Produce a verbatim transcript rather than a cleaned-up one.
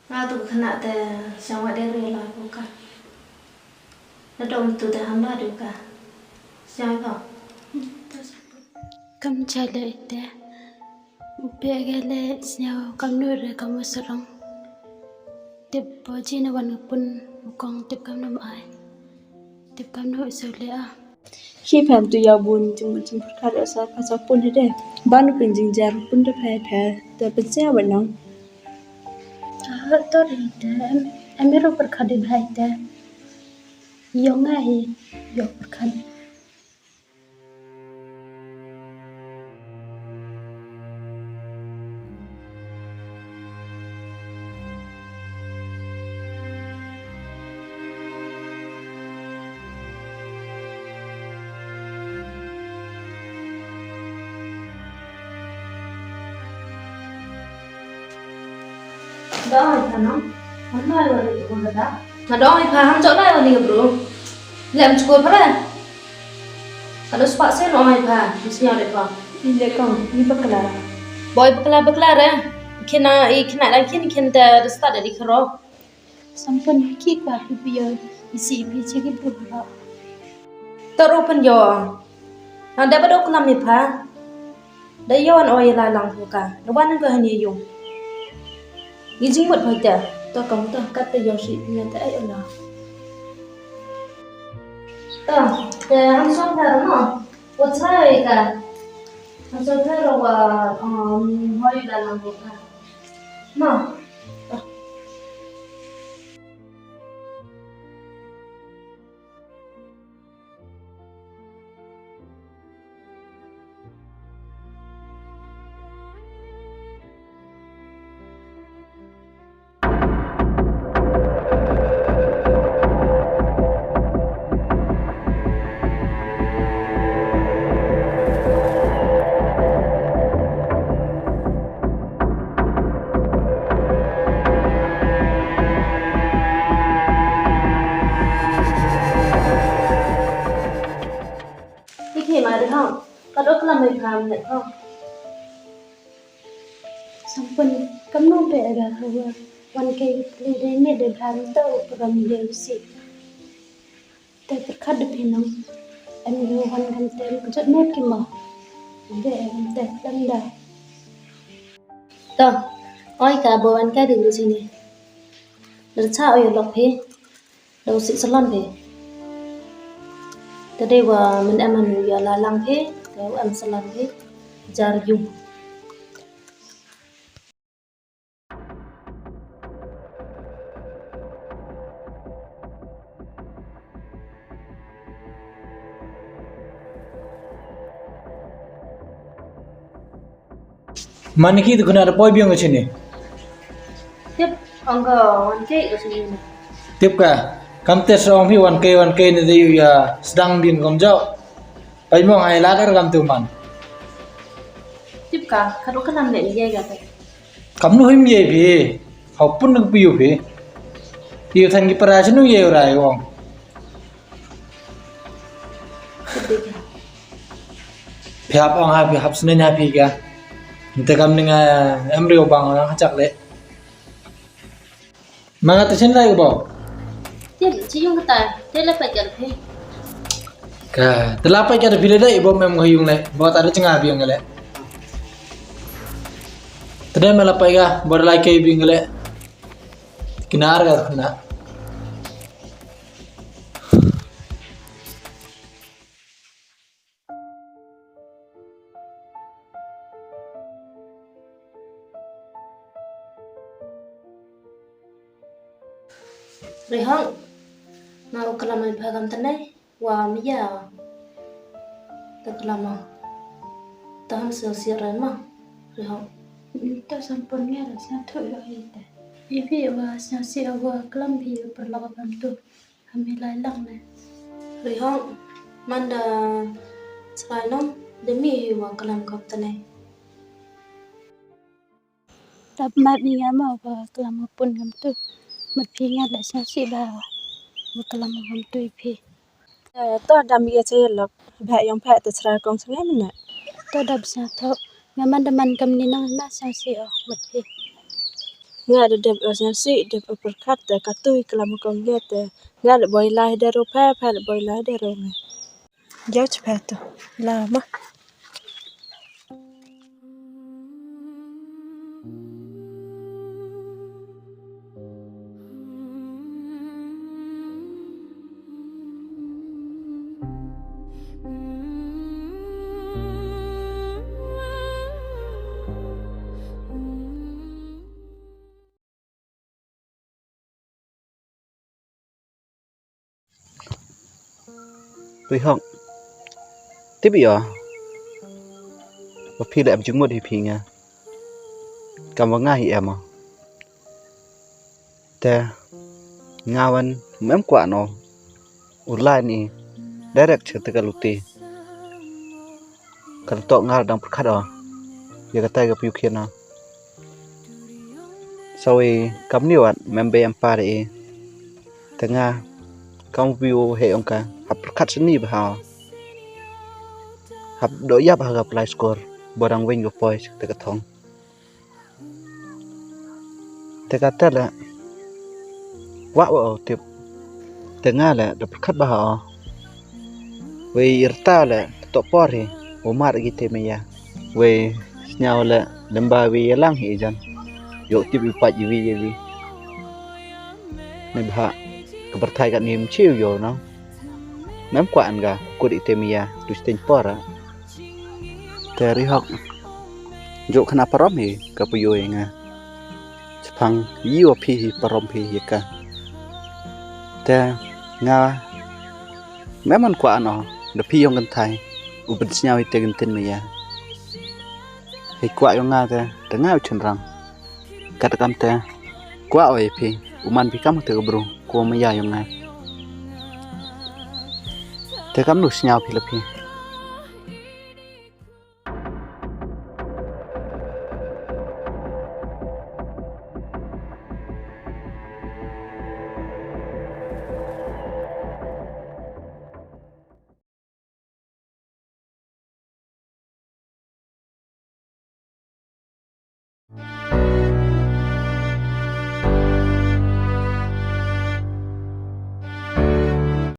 Nga tu ka khynnah te sngewbha dei ruh la ko ka. Nadong tu te ham la du ka. Sngewbha. Kam chai le te. Pe ge le sngewbha kam nu re kam wa sarong. Tip po ji na wan pun u kong tip kam nam ai. Tip kam nu so le a. Khi phem tu ya bun jing bun jing pyrkhat ya sa ka sa pun hede. Ban u pin jing jar pun de phe phe. Te pyn sia wa nong. Ah, to ri te. Em, em ro pyrkhat di bhai te. Yong ai, yong pyrkhat. Dong ai pha no. Ham lai wa ni ko da. Ma dong ai pha ham jok lai wa ni bro. Lem chukor pha le. Ka dos pa sen ong ai pha. Mis nyau de pha. Inde kong, ni bakla. Boy bakla bakla re. Kina i kina dang kin kin da da start da di kharo. Sampun ki pa pi pi yo. Isi pi chi ki bro ro. Taro pen yo. Na da ba dok nam ni pha. Da ïa wan oi la lang pha ka. Da wan ka hani yung. Ngi jingmut pha te. To kam to kat te ïa shi nya te ai la. To te ham song ka mo. Wat sa oi ka. Ham song ka ro wa um hoi la lang pha ka. Mo. Ki khie ma de hong. Ka dok lam mai pham de hong. Sampun kam no pe aga hawa. Wan kai pli de ne de pham to pram de si. Te pyrkhat de phi nong. Em yo wan kam te kjut mut ki ma. De em te lam da. To, oi ka bo wan ka de ru sini. Lercha oi lok phi. Dau sih salon phi. Te dei wa men em anu ya la lang phi, te wa em salon phi. Jar yung. Man ki tu kena da poi biang ka sini. Tip, ong ka wan kai ka sini. Tip ka, kam te song phi wan kai, wan kai ni da yu ya sedang din kom jau. Pai mong ai la kar kam tu man. Tip ka, ka ru ka nam ne ni ya ka te. Kam nu him ye phi. Hau pun ka pi yu phi. Yu than ki para sinu ye rai ong. Phi hap ong ha phi hap snen ha phi ka. Nte kam ni nga em riu bang ha chak le. Ma nga te chen lai ka bo. Tip chi yung kata, te la pai ka phi. Ka, te la pai ka phi le dai bo mem nga yung le. Bo ta da chenga bi yung le. Te dai ma la pai ka, bo la kai bi yung le. Kinar ka na. Rihong, ma u klam ai pha kam tene, wa mia. Ta klam ma. Ta ham sel siar ma. Rihong. Ta sampun ngar sa thu yo ite. Ibi wa sa si wa klam bi perlok kam tu. Hami lai lang ne. Rihong, man da chrai nong, da mi hi wa klam kop tane. Tap mat ni nga ma wa klam pun ngam tu. Mat phi nga la sa si ba wa klam ngam tu i phi. Eh, to dam ye che lok. Ba yong pha ta chrai kong chrai mane. To dam sa tho. Nga man da man kam ni nong na sa si o mat phi. Nga da dep o sngewsih, dep o pyrkhat te katu i klam kong ge te. Nga da boi lai da ro phe, phe da boi lai da ro nge. Jauh chiphe tu. La ma. Rihok. Tip ïa. Ba phi la em jingmut hi phi nga. Kam wa nga hi em. Te nga wan mem kwah no. U lai ni direct sha te ka luti. Ka tok nga dang pyrkhat o. Ïa katai ka pyu khian o. Sawi kam ni wat mem be em par i. Te nga kam pyu he ong ka hap pyrkhat sini bha o. Hap do ïap ha ka play score. Bo dang wing ka poi te ka thong. Te ka te le. Wa wa o tip. Te nga le da pyrkhat bha o. Wei irta le to por hi. Umar gi te meya. Wei sñiaw le lemba wei yalang hi jan. Yo tip i paj i wi i wi. Ne bha. Ka pyrthai ka nim chiu yo no. Mem kwah an ga kut i te meya. Tu sting por a. Te Rihok. Jok khana parom hi ka puyo i nga. Chapang yi wa phi hi parom phi hi ka. Te nga. Mem man kwah no da phi yong kan thai. U ben sñiaw i te kan tin meya. Hi kwah yong nga te te nga u chen rang. Kat kam te kwah o i phi. U man phi kam te ka bru. Ko meya yong nga. Te kam nu sñiaw phi la phi.